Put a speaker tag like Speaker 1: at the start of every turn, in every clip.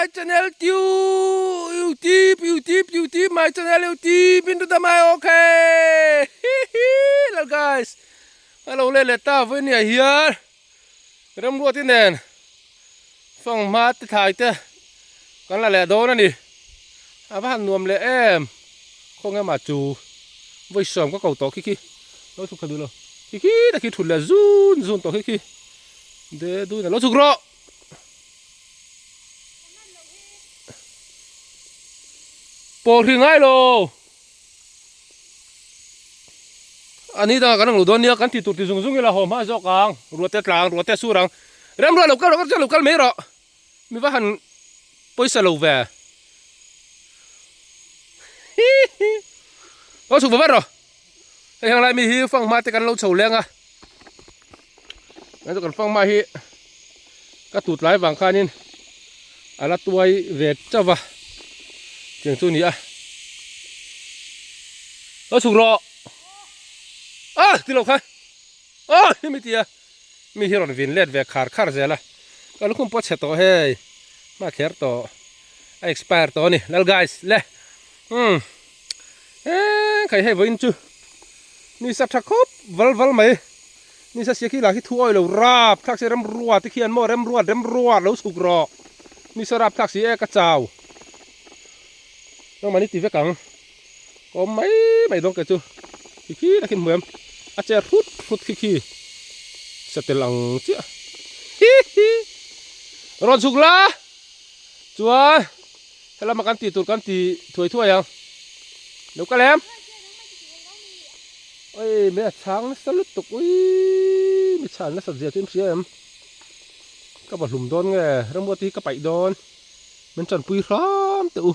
Speaker 1: my channel tiu youtube youtube youtube my channel youtube in the my okay hi hi lal guys hello le le ta voi nia hian remruati nen fanghma te thlai te kan la leh dawn ani a va han nuam leh em khawnge mah chu vawi sawm ka ko tawh khi khi lo chhuk kha duh lo khi khi ta khi thut leh zun zun tawh khi khi de dun a lo chhuk rawh. Pawh hri ngai lo. Ani dangah kan ang lo dawn nia kan tih tur ti zung zung ila haw hma zawk ang ruahte tlang ruahte sur ang rem ruah lo kal rawh ka lo kal mai rawh mi va han pawisa lo ve hihi lo chhuk va vat rawh hei heng lai mi hi fanghma te kan lo chho leng a. Hei chu kan fang mai hi ka tut lai vang khanin a la tuai ve chauh va tiang chu a ni a lo chhuk rawh ah ti lo kha ah hemi tia mi hi rawn vin let ve khar khar zel a ka lukhum pawh a chhe tawh hei hma kher tawh a expire tawh a ni lal guys le umm eee khai hei vawiin chu ni sa tha khawp val val mai. Nisa sia khi lah khi thu awih lo rap thlak si remruat te khian maw remruat remruat lo chhuk rawh nisa rap thlak si e ka chau nangmah ni ti vek ang ka awm mai mai dawn kei chu khi khi takin hmu em a che hrut hrut khi khi satel ang chiah hi hi rawn chhuk la chuan helama kan tih tur kan ti thuai thuai ang lo kal em. Oi me a chhang nasa lutuk ui mi chhan nasat zia chu in hria em ka va hlum dawn nge ramruat hi ka paih dawn min tanpui hram teh u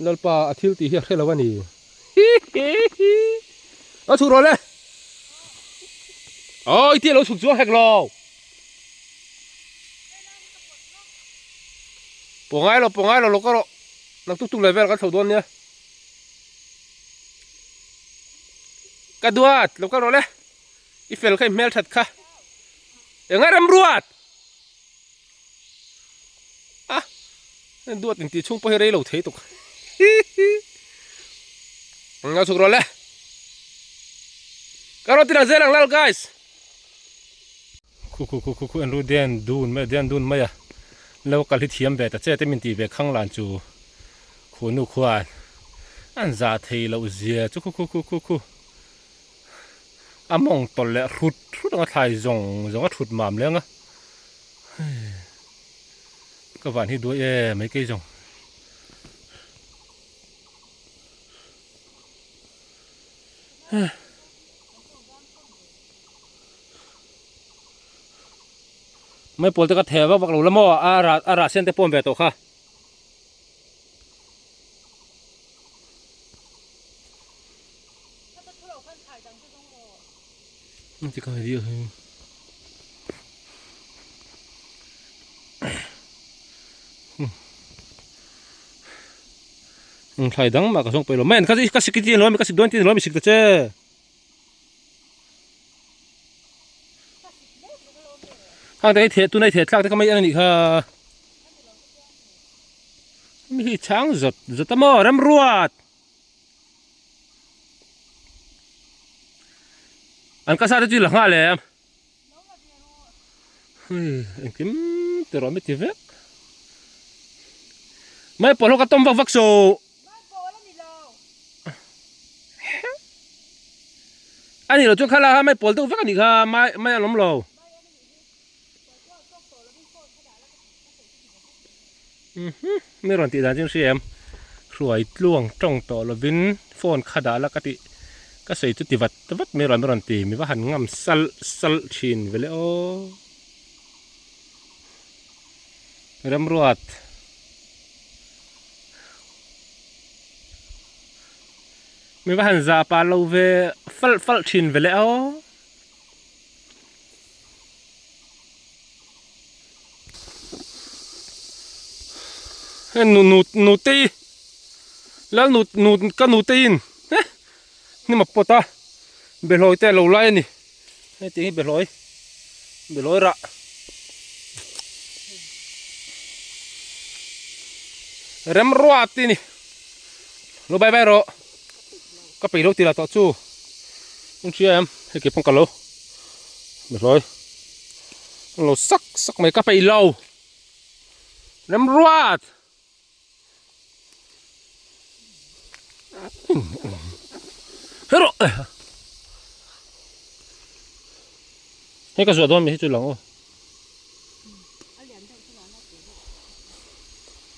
Speaker 1: Lalpa a thil tih hi a hre lo a ni hi hi hi a chhuk rawh le oi tih a lo chhuk chuang hek lo pawngai lo pawngai lo lo ka rawh Nang tuk tuk leh vel kan chho dawn nia. Ka duat, lo kal rawh le. I fel kha i hmel that kha. Enga rem ruat. Ah, duat in ti chhung pawh hi rei lo thei tuk. Hi hi. Nga chhuk rawh le. Ka rawn ti lang zel ang lal guys. Khu khu khu khu khu en ru den dun mai den dun mai a lo kal hi thiam ve ta che te min tih ve khang lan chu khu nu khuan an zah thei loh zia chu khu khu khu khu khu a mawng tawlh leh hrut hrut anga thlai zawng zawng a thut mam leng a hei ka van hi duai em mai kei zawng. Mai pawl te ka theh vak vak lo la maw a rah a rah sen te pawm ve tawh kha. Thlai dang mah ka zawng pawh lo mai an ka sik ti lo ka sik dawn ti lo mi sik ta che. Hang te hi theh tuna i theh thlak te kha mai an anih kha. Mi hi chang zawt zawt a maw remruat. An ka sa te chu i la nghal em. Hei engkim ti rawh mi ti vek. Mai pawh hlawk a tawm vak vak so. A nih loh chuan kha la mai pawl deuh vek a nih kha mai mai a lawm lo. Mi rawn tih dan chu hria em hruai tluang tawng tawh lovin phone kha dah la ka tih ka sawi chu ti vat vat mai rawn rawn ti mi va han ngam salh salh thin vele aw Remruat. Mi va han zah pah lo ve falh falh thin ve le aw. Hei nu nu nutei lal nu nu ka nutei in eh hnim a pawt a behlawi te a lo lai a ni hei tiang hi behlawi behlawi rah. Remruat i ni. Lo bye bye rawh. Ka peih lo ti lah tawh chu. Eng hria em hei kei pawn ka lo mi hlawi an lo sak sak mai ka peih lo. Remruat. Hei rawh. Hei ka zuah dawn mi hi chu lang aw.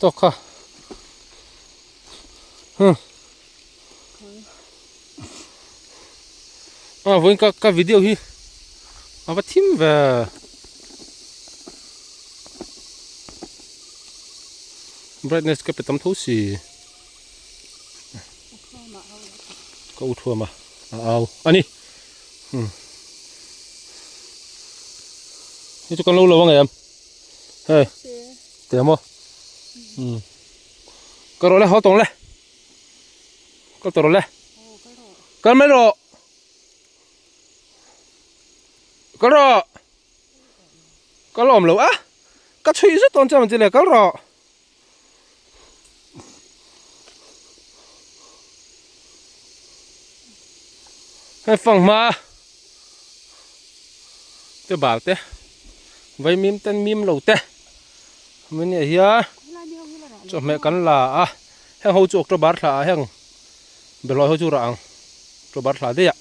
Speaker 1: Tawk kha. Hmm. A vawiin ka ka video hi a va thim ve. Brightness ka pe tam tho si. Ka u thuam a a au ani. Hmm. Hei chu kan lo lo ang em. Hei. Te maw. Hmm. Ka rawh le haw tawng le. Kal tawh rawh le. Kal mai rawh. Kal rawh. Kal awm lo a. Ka chhui zet dawn che ang chi le kal rawh. Hei fanghma te bal te vaimim ten mim lo te hemi nia hian chawhmeh kan la a heng ho chu october thla ah heng belawi ho chu rah ang october thla daih ah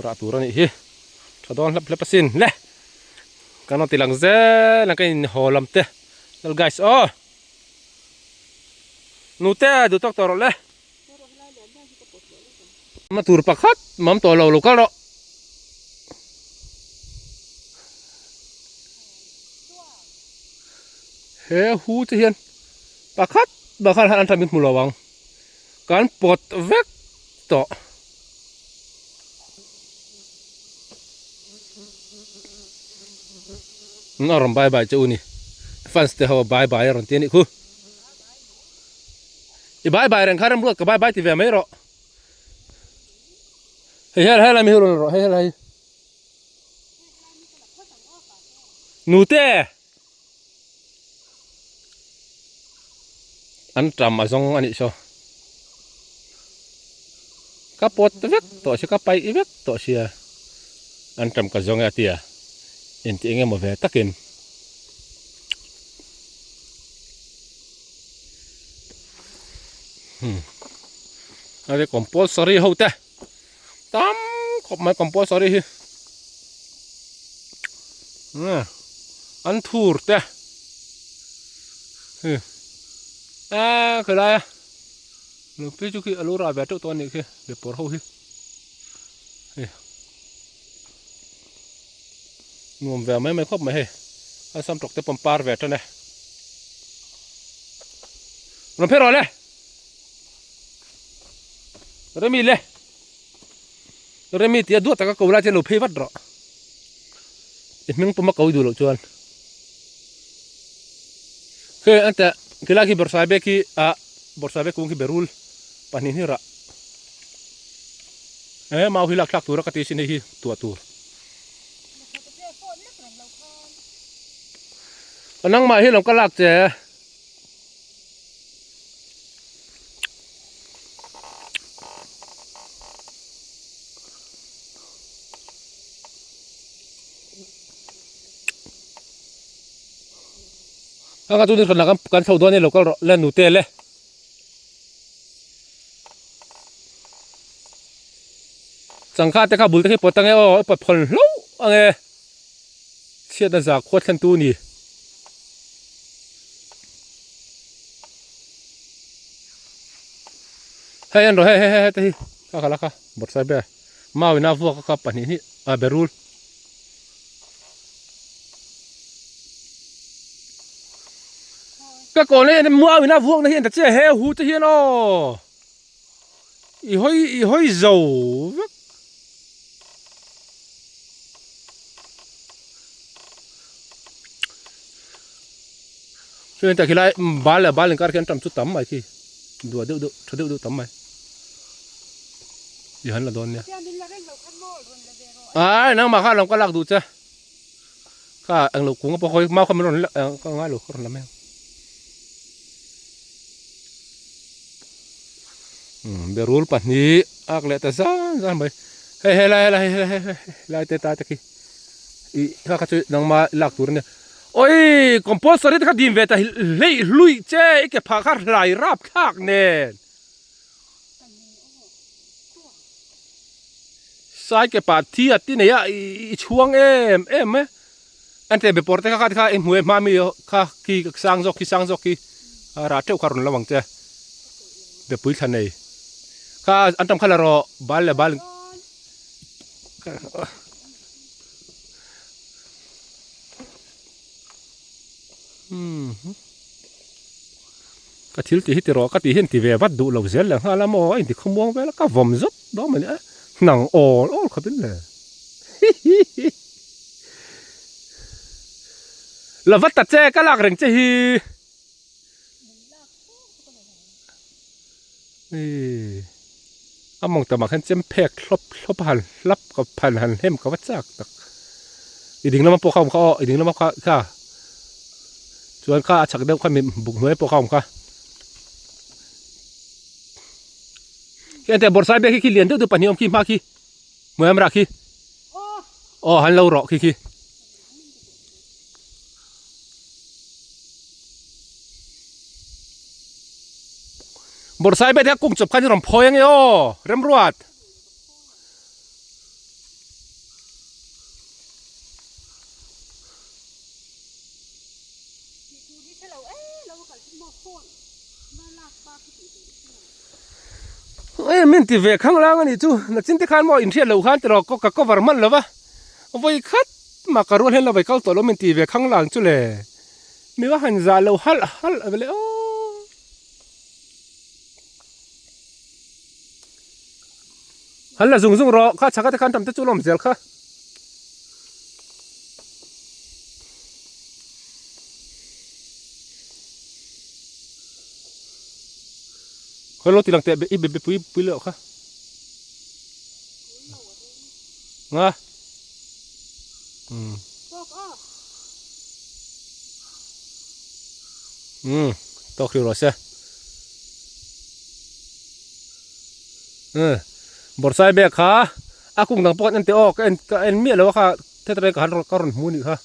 Speaker 1: rah tur a nih hi tha dawn hlep hlep asin le. Kan rawn ti lang zel ang ka in haw lam te lal guys aw nute duh tawk tawh rawh le ma tur pakhat mam tawh lo lo kal rawh he hu te hian pakhat bakhan han an tha min hmu lo ang kan pawt vek tawh. A rawn bye bye che u ni fans te ho bye bye a rawn ti a nih khu i bye bye reng kha rem ruat ka bye bye ti ve mai rawh hei hel hel ami hi rawn rawh hei hel hei nute An tam a zawng a nih saw. Ka pawt vek tawh sia, ka paih vek tawh sia. An tam ka zawng e a ti a, intih eng emaw ve takin. Hmm. A ve compulsory ho te. Tam khawp mai compulsory hi. Hmm. An thur te. Hmm. A khilai a. Lungpui chu khi a lo rah ve teuh tawh a nih khi bepawr ho hi. Hei. Nuam ve mai mai khawp mai hei. A sam tawk te pawh an par ve tan e. Rawn phei rawh le. Remi le. Remi tia duat taka ko lai chuan lo phei vat rawh. I hming pawm a ko duh loh chuan. Hei an teh khilai khi bawrhsaibe khi ah bawrhsaibe kung khi berul pahnih hi rah. He mau hi lak thlak tura ka ti sin hei hi tuah tur. Nangmah hi lo ka lak che. Anga chu ni kan kan chho dawn a ni lo kal rawh le nute le. Changkha te kha bul te khi pawt ange aw i pawt phawn hlauh ange chhiatna za khuat thlen tu ni. Hei an rawh hei hei hei te hi kha kha la kha bawrhsaibe mau ina vuak a kha pahnih hnih a berul. Ka kawn hi mau ina vuak na hi an ta chiah he hu te hian aw i hawi i hawi zo vek. Chuan tah khilai bal leh bal inkar khi an tam chu tam mai khi duah deuh deuh tha deuh deuh tam mai i han la dawn nia ai nangmah kha lam ka lak duh che kha englo kung pawh khawi mau kha min rawn ka ngai lo ka rawn la mai ang. Umm berul pahnih ak leh ta zan zan mai hei helai helai helai helai helai te ta te khi ih kha kha chu nangma lak tur ania awii compulsory te kha dim ve ta hleih hluih che i ke phah kha hlai rap thlak nen sai ke pah thi a ti nei a i chhuang em em mai a an tlem be pawr te kha kha ti kha i hmu e hma mi kha khi sang zawk khi sang zawk khi a rah teuh kha a rawn lo ang che bepui thla nei kha an tam kha la rawh bal leh bal umm. Ka thil tih hi ti rawh ka tih hian ti ve vat duh lo zel leh nghal a maw a inti khawmuang vel a ka vawm zawt dawn mai a hnang awl awl khawp in le hihihi la vat ta che ka lak reng che hi a mawng tamah khan chem phek hlawp hlawp a han hlap ka phan han hem ka va chak tak i ding lama pawh kha awm kha aw i ding lama kha kha chuan kha a chhak deuh kha mi buk hnuai pawh kha awm kha khi an teh bawrhsai bek hi khi lian deuh deuh pahnih awm khi hma khi hmuai am rah khi aw han lo rawh khi khi. Bawrhsai bete a kung chawp khan i rawn phawi ange aw Remruat. Eng min ti ve khang lang a nih chu nachin te khan maw inhriat loh khan tiraw ka cover hman lo va vawi khat mah ka rual hian lo vai kal tawh lo min ti ve khang lang chu le. Mi va han zah lo halh halh a vele aw. Han la zung zung rawh kha chhaka te khan tam te chu lawm zel kha. Khawi lo ti lang teh i be pui pui leh kha. Nga. Umm. Umm tawk hrih rawh se. Umm bawrhsai bag kha a kung dang pawh kan en teh aw ka en ka en miah lo a kha theatre ka han ka rawn hmu anih kha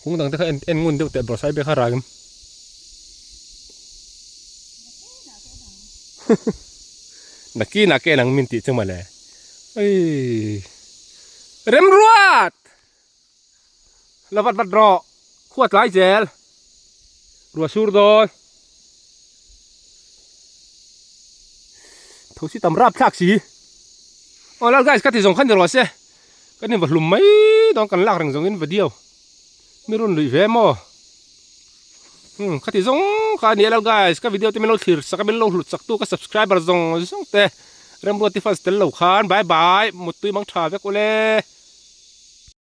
Speaker 1: kung dang te kha en en ngun deuh teh bawrhsai bag kha rang nakinah ka en ang min tih chu mawle. Eii Remruat! La vat vat rawh khua tlai zel ruah sur dawn tho si tam rap thlak si aw lal guys ka ti zawng khan ni rawh se kan in va hlum mai dawn kan lak reng zawng in video mi rawn luih ve maw umm ka ti zawng kha a ni a lal guys ka video te min lo thlir sak a min lo hlut sak tu ka subscriber zawng zawng te Remruati fans tel lo khan bye bye muttui mang tha vek ule.